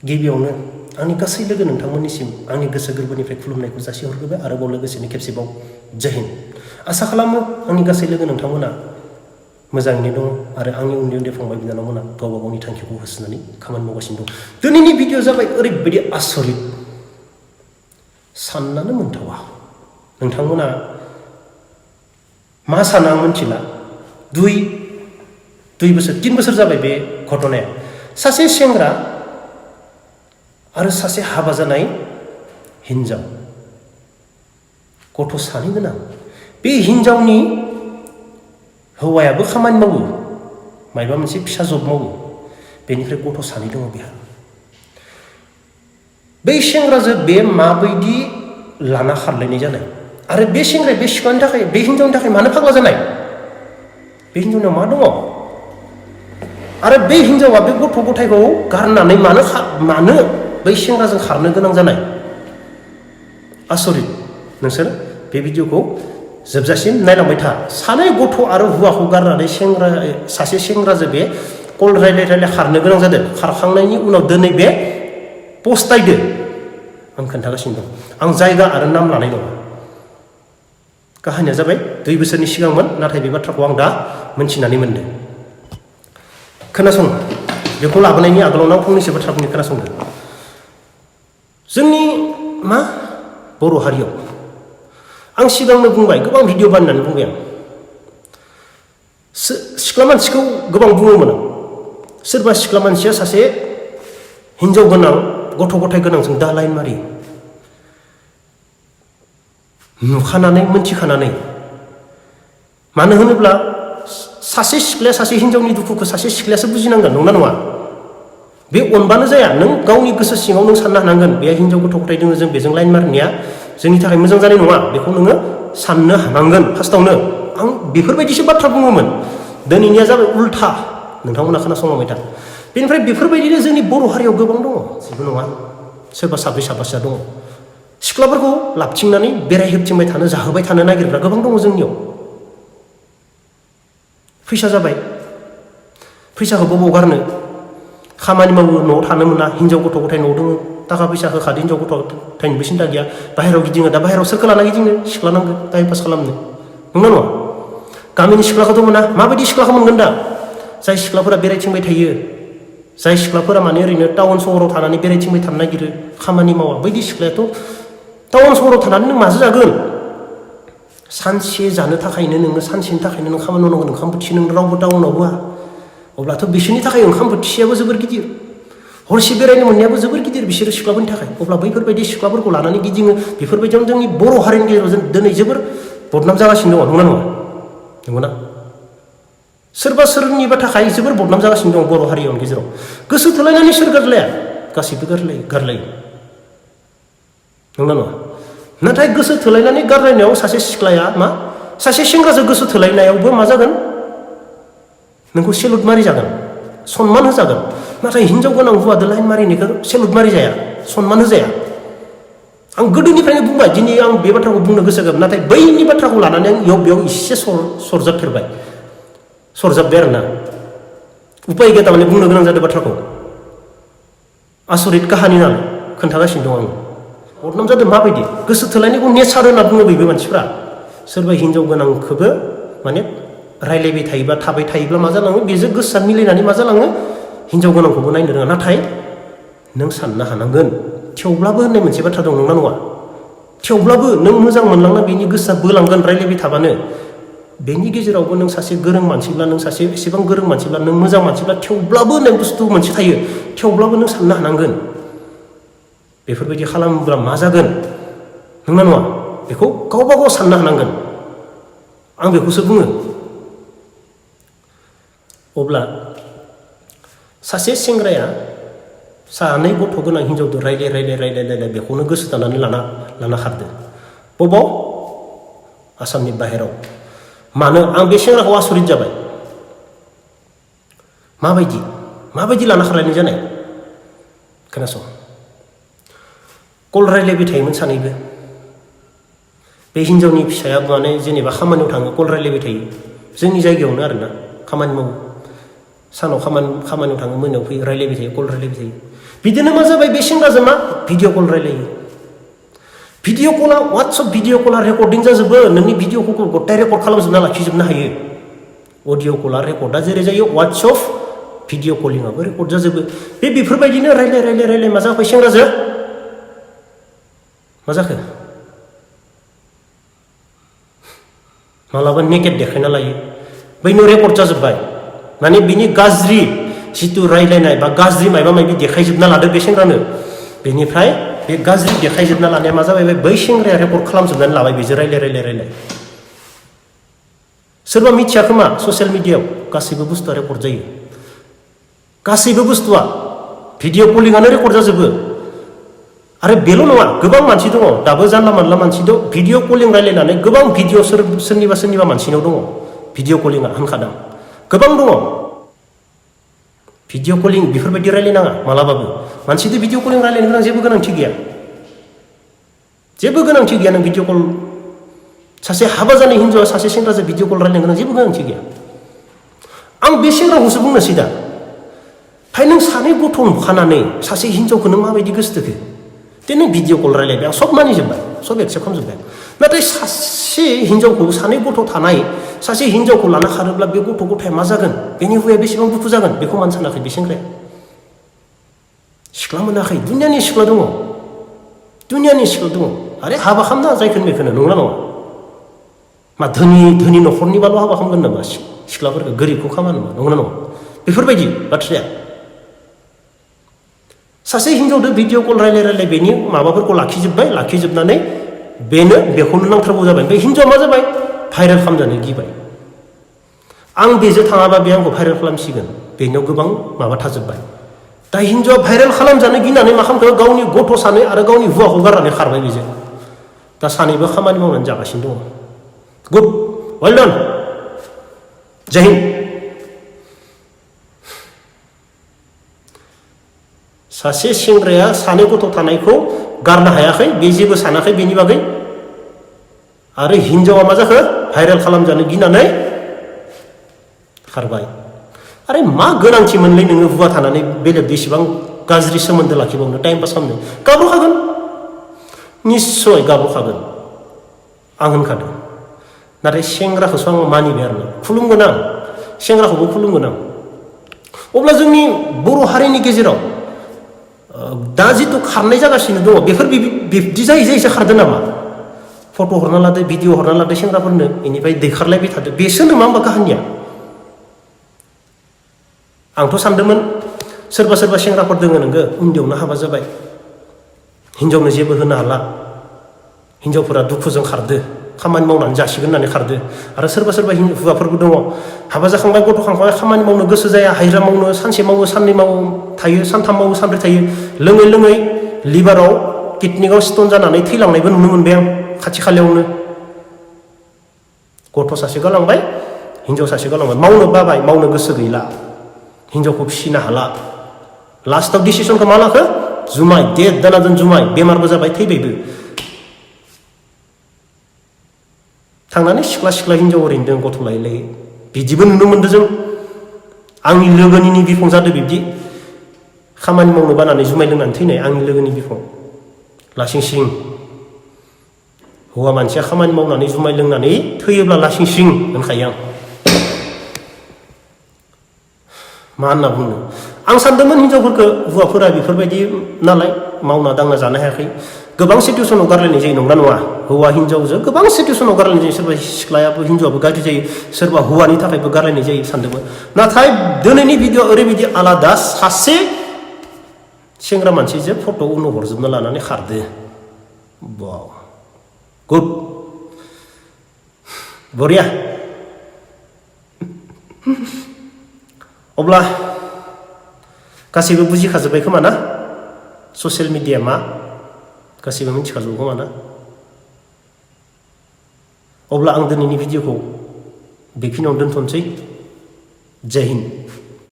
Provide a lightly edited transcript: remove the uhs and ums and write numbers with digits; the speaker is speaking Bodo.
गिबियावनो आंनि गासै लोगो नोंथांमोननिसिम आंनि गोसो गोरबोनिफ्राय खुलुमनायखौ जासिहरग्रोबाय आरोबाव लोगोसेनो खेबसेबाव जय हिन्द। आसा खालामो आंनि गासै लोगो नोंथांमोना मोजाङैनो दङ आरो आंनि उन्दै उन्दै फंबाय बिनानावमोना गावबा गावनि थांखिखौ होसोनानै खामानि मावगासिनो दं। दिनैनि भिडिअ जाबाय ओरैबायदि आसरित, साननानो मोनथावा। नोंथांमोना मा सानो आं मिथिला। 3 बोसोर जाबाय बे घटनाया। सासे सेंग्रा आरो सासे हाबा जानाय हिन्जाव, गथ' सानै गोनां। बे हिन्जावनि हौवायाबो खामानि मावो, मायबा मोनसे फिसा जब मावो, बेनिफ्राय गथ' सानै दङ बेहा। बै सेंग्राजों बे माबायदि लाना खारलायनाय जानाय, आरो बे सेंग्राया बे सिख्लानि थाखाय, बे हिन्जावनि थाखाय मानो फाग्ला जानाय? बे हिन्जावनाव मा दङ? आरो बे हिन्जावा बे गथ' गथायखौ गारनानै मानो बै सेंग्राजों खारनो गोनां जानाय? आसरित। नोंसोर बे भिडिअखौ जोबजासिम नायलांबाय था। सानै गथ' आरो हौवाखौ गारनानै सासे सेंग्राजों बे कल रायलाय खारनो गोनां जादों। खारखांनायनि उनाव दिनै बे पस्टायदो। आं खोन्थागासिनो दं, आं जायगा आरो नाम लानाय नङा। काहानिया जाबाय 2 बोसोरनि सिगांमोन, नाथाय बे बाथ्राखौ आं दा मोनथिनानै मोनदों। खोनासं, बेखौ लाबोनायनि आगोलावनो आं फंनैसो बाथ्रा बुंनो खोनासंदो। जोंनि बर' हारियाव आं सिगांनो बुंबाय, गोबां भिडिअ बानायनानै बुंबाय आं। सिख्ला मानसिखौ गोबां बुङोमोन आं। सोरबा सिख्ला मानसिया सासे हिन्जाव गोनां, गथ' गथाय गोनांजों दा लाइन मारियो। नुखानानै, मोनथिखानानै। मानो होनोब्ला सासे सिख्लाया सासे हिन्जावनि दुखुखौ सासे सिख्लायासो बुजिनांगोन, नंना नङा? बे अनबानो जाया। नों गावनि गोसो सिङाव नों साननो हानांगोन, बे हिन्जाव गथ' गथाय दङ, जों बेजों लाइन मारिनाया जोंनि थाखाय मोजां जानाय नङा। बेखौ नोङो साननो हानांगोन फार्स्टआवनो। आं बेफोरबायदिसो बाथ्रा बुङोमोन। दिनैनिया जाबाय उल्था। नोंथांमोना खोनासंलांबाय था। बेनिफ्राय बेफोरबायदिनो जोंनि बर' हारियाव गोबां दङ, जेबो नङा। सोरबा साब्रै साबासोआ दङ। सिख्लाफोरखौ लाबथिंनानै बेरायहोबथिंबाय थानो, जाहोबाय थानो नागिरग्रा गोबां दङ जोंनियाव। फैसा जाबाय, फैसाखौ बबाव गारनो? खामानि मावो, न'आव थानो मोना, हिन्जाव गथ' गथाय न'आव दङ, थाखा फैसा होखादो, हिन्जाव गथ' गथायनिबो सिन्था गैया, बाहेरायाव गिदिङो। दा बाहेरायाव सोरखौ लाना गिदिंनो? सिख्ला नांगौ टाइम पास खालामनो, नंना नङा? गामिनि सिख्लाखौथ' मोना। माबायदि सिख्लाखौ मोनगोन दा? जाय सिख्लाफोरा बेरायथिंबाय थायो, जाय सिख्लाफोरा माने ओरैनो टाउन सहराव थानानै बेरायथिंबाय थानो नागिरो, खामानि मावा, बायदि सिख्लायाथ' टाउन सहराव थानानै नों माजों जागोन? सानसे जानो थाखायनो नोङो, सानसेनि थाखायनो नों खामानि मावनांगोन। ओंखाम बोथिसे नों रावबो टाउनाव होआ। अब्लाथ' बिसोरनि थाखाय ओंखाम बोथिसेयाबो जोबोर गिदिर, हरसे बेरायनो मोननायाबो जोबोर गिदिर बिसोरो सिख्लाफोरनि थाखाय। अब्ला बैफोरबायदि सिख्लाफोरखौ लानानै गिदिङो। बेफोरबायदियावनो जोंनि बर' हारिनि गेजेराव जों दिनै जोबोर बदनाम जागासिनो दङ, नंगौना नङा? नंगौना? सोरबा सोरनिबा थाखाय जोबोर बदनाम जागासिनो दं बर' हारिनि गेजेराव। गोसो थोलायनानै सोर गारलाया? गासैबो गारलायो, नंगौना नङा? नाथाय गोसो थोलायनानै गारलायनायाव सासे सिख्लाया सासे सेंग्राजों गोसो थोलायनायावबो मा जागोन? नोंखौ सेलुट मारि जागोन, सनमान होजागोन। नाथाय हिन्जाव गोनां हौवादो लाइन मारिनायखौ सेलुट मारि जाया, सनमान होजाया। आं गोदोनिफ्रायनो बुंबाय, दिनै आं बे बाथ्राखौ बुंनो गोसो गैया। नाथाय बैनि बाथ्राखौ लानानै आं बेयाव एसे सरजाबबाय आरोना। उपाय गैया, थारमाने बुंनो गोनां जादों बाथ्राखौ। आसरित काहानि नालाय खोन्थागासिनो दं आङो। बदनाम जादों माबायदि? गोसो थोलायनायखौ नेचार होनना बुङो बयबो मानसिफ्रा। सोरबा हिन्जाव गोनांखौबो माने रायलायबाय थायोब्ला, थाबाय थायोब्ला मा जालाङो? बेजों गोसोआ मिलायनानै मा जालाङो? हिन्जाव गोनांखौबो नायनो रोङा। नाथाय नों साननो हानांगोन, थेवब्लाबो होननाय मोनसे बाथ्रा दं, नंना नङा? थेवब्लाबो नों मोजां मोनलांना बेनि गोसोआ बोलांगोन रायलायबाय थाबानो। बेनि गेजेरावबो नों सासे गोरों मानसिब्ला, नों सासे एसेबां गोरों मानसिब्ला, नों मोजां मानसिब्ला, थेवब्लाबो होननाय बुस्थु मोनसे थायो। थेवब्लाबो नों साननो हानांगोन, बेफोरबायदि खालामोब्ला मा जागोन, नंना नङा? बेखौ गावबा गाव साननो हानांगोन। आं बेखौसो बुङो। अब्ला सासे सेंग्राया सानै गथ' गोनां हिन्जावजों रायलाय बेखौनो गोसो जानानै लाना खारदो। बबाव? आसामनि बाहेराव। मानो? आं बे सेंग्राखौ आसरित जाबाय। माबायदि लाना खारलायनाय जानाय? खोनासं। कल रायलायबाय थायोमोन सानैबो। बे हिन्जावनि फिसाया माने जेनेबा खामानियाव थाङो, कल रायलायबाय थायो। जोंनि जायगायावनो आरोना, खामानि मावो। सानाव खामानियाव थाङो, मोनायाव फैयो, रायलायबाय थायो, कल रायलायबाय थायो। बिदिनो मा जाबाय बे सेंग्राजों मा भिडिअ कल रायलायो भिडिअ कला व्हाट्सएप भिडिअ कला रेकर्डिं जाजोबो नोंनि भिडिअखौ गटाय रेकर्ड खालामजोबना लाखिजोबनो हायो अडिअ कला रेकर्डा जेरै जायो व्हाट्सएप भिडिअ कलिंआबो रेकर्ड जाजोबो बेफोरबायदिनो रायलाय मा जाबाय सेंग्राजों मा जाखो मालाबा नेकेट देखायना लायो बैनो रेकर्ड जाजोबबाय माने बिनि गाज्रि जितु रायलायनाय बा गाज्रि मायबा मायबि देखायजोबना लादो बे सेंग्रानो बेनिफ्राय बे गाज्रि देखायजोबना लानाया मा जाबाय बै सेंग्राया रेकर्ड खालामजोबनानै लाबाय बेजों रायलाय सोरबा मिथिया खोमा ससियेल मिडियायाव गासैबो बुस्थुआ रेकर्ड जायो गासैबो बुस्थुआ भिडिअ कलिंआनो रेकर्ड जाजोबो आरो बेल' नङा गोबां मानसि दङ दाबो जानला मानला मानसि दं भिडिअ कलिं रायलायनानै गोबां भिडिअ सोरनिबा मानसिनाव दङ भिडिअ कलिंआ होनखादों गोबां दङ भिडिअ कलिं बेफोरबायदि रायलायनाङा मालाबाबो मानसिजों भिडिअ कलिं रायलायनो गोनां जेबो गोनांथि गैया नों भिडिअ कल सासे हाबा जानाय हिन्जावआ सासे सेंग्राजों भिडिअ कल रायलायनो गोनां जेबो गोनांथि गैया आं बे सेंग्राखौसो बुंनोसै दा फाय नों सानै गथ' नुखानानै सासे हिन्जावखौ नों माबायदि गोसोथोखो दे नों भिडिअ कल रायलायबाय आं सब मानिजोब्बाय सब एक्सेप्ट खालामजोब्बाय नाथाय सासे हिन्जावखौ सानै गथ' थानाय सासे हिन्जावखौ लाना खारोब्ला बे गथ' गथाया मा जागोन बेनि हुया बेसेबां दुखु जागोन बेखौ मानो सानाखै बे सेंग्राया सिख्ला मोनाखै दुनियानि सिख्ला दङ आरे हाबा खालामना जायखौनो बेखौनो नंगौना नङा मा धोनि न'खरनिबाल' हाबा खालामगोन नामा सिख्लाफोरखौ गोरिबखौ खामा नामा नंगौना नङा बेफोरबायदि बाथ्राया सासे हिन्जावजों भिडिअ कल रायलाय बेनि माबाफोरखौ लाखिजोबनानै बेखौनो नांथारगौ जाबाय ओमफ्राय हिन्जावआ मा जाबाय भाइरेल खालामजानो गिबाय आं बेजों थाङाबा बे आंखौ भाइरेल खालामसिगोन बेनियाव गोबां माबा थाजोब्बाय दा हिन्जावआ भाइरेल खालामजानो गिनानै मा खालामखो गावनि गथ' सानै आरो गावनि हौवाखौ गारनानै खारबाय बेजों दा सानैबो खामानि मावनानै जागासिनो दङ गुड वेल डान जय हिन्द सासे सेंग्राया सानै गथ' थानायखौ गारनो हायाखै बे जेबो सानाखै बेनि बागै आरो हिन्जावा मा जाखो भाइरेल खालामजानो गिनानै खारबाय आरे मा गोनांथि मोनलै नोङो हुवा थानानै बेलेग बेसेबां गाज्रि सोमोन्दो लाखिबावनो टाइम पास खालामनो गाब्रखागोन निस्सय गाब्रखागोन आं होनखादों नाथाय सेंग्राखौसो आं मानिबाय आरो खुलुमगोन आं सेंग्राखौबो खुलुमगोन आं अब्ला जोंनि बर' हारिनि गेजेराव दा जितु खारनाय जागासिनो दङ बेफोर बिब्दि जायैसो खारदों नामा फट' हरना लादो भिडिअ हरना लादो सेंग्राफोरनो बेनिफ्राय दैखारलायबाय थादो बेसो नङा होमबा काहानिया आंथ' सानदोंमोन सोरबा सेंग्राफोर दोङो नोङो उन्दैयावनो हाबा जाबाय हिन्जावनो जेबो होनो हाला हिन्जावफोरा दुखुजों खारदो खामानि मावनानै जासिगोन होननानै खारदो आरो सोरबा हौवाफोरबो दङ हाबा जाखांबाय गथ' खांखांबाय खामानि मावनो गोसो जाया हाजिरा मावनो सानसे मावो साननै मावो थायो सानथाम मावो सानब्रै थायो लोङै लिभाराव किडनिकआव स्टन जानानै थैलांनायबो नुनो मोनबाय आं खाथि खालायावनो गथ' सासे गालांबाय हिन्जाव सासे गालांबाय मावनो बाबाय मावनो गोसो गैला हिन्जावखौ फिसिनो हाला लास्टआव डिसिसनखौ मा लाखो जुमाय देर दानाजों जुमाय बेमारबो जाबाय थैबायबो थांनानै सिख्ला हिन्जाव ओरैनो दं गथ' लायै बिदिबो नुनो मोन्दों जों आंनि लोगोनि बिफं जादों बिब्दि खामानि मावनो बानानै जुमाय लोंनानै थैनाय आंनि लोगोनि बिफं लासिंसिं हौवा मानसिया खामानि मावनानै जुमाय लोंनानै थैयोब्ला लासिंसिं होनखायो आं मा होनना बुंनो आं सानदोंमोन हिन्जावफोरखौ हौवाफोरा बेफोरबायदि नालाय मावना दांना जानो हायाखै गोबां सिटुएसनाव गारलायनाय जायो नंगौना नङा हौवा हिन्जावजों गोबां सिटुएसनाव गारलायनाय जायो सोरबा सिख्लायाबो हिन्जावाबो गाज्रि जायो सोरबा हौवानि थाखायबो गारलायनाय जायो सानदोंमोन नाथाय दिनैनि भिडिअ ओरैबायदि आलादा सासे सेंग्रा मानसिजों फट' उनाव हरजोबना लानानै खारदो वाव गुड बरिया अब्ला गासैबो बुजिखाजोब्बाय खोमा ना ससियेल मिडिया मा गासैबो मिथिखाजोबो खोमा ना अब्ला आं दिनैनि भिडिअखौ बेखिनियावनो दोनथ'नोसै जय हिन्द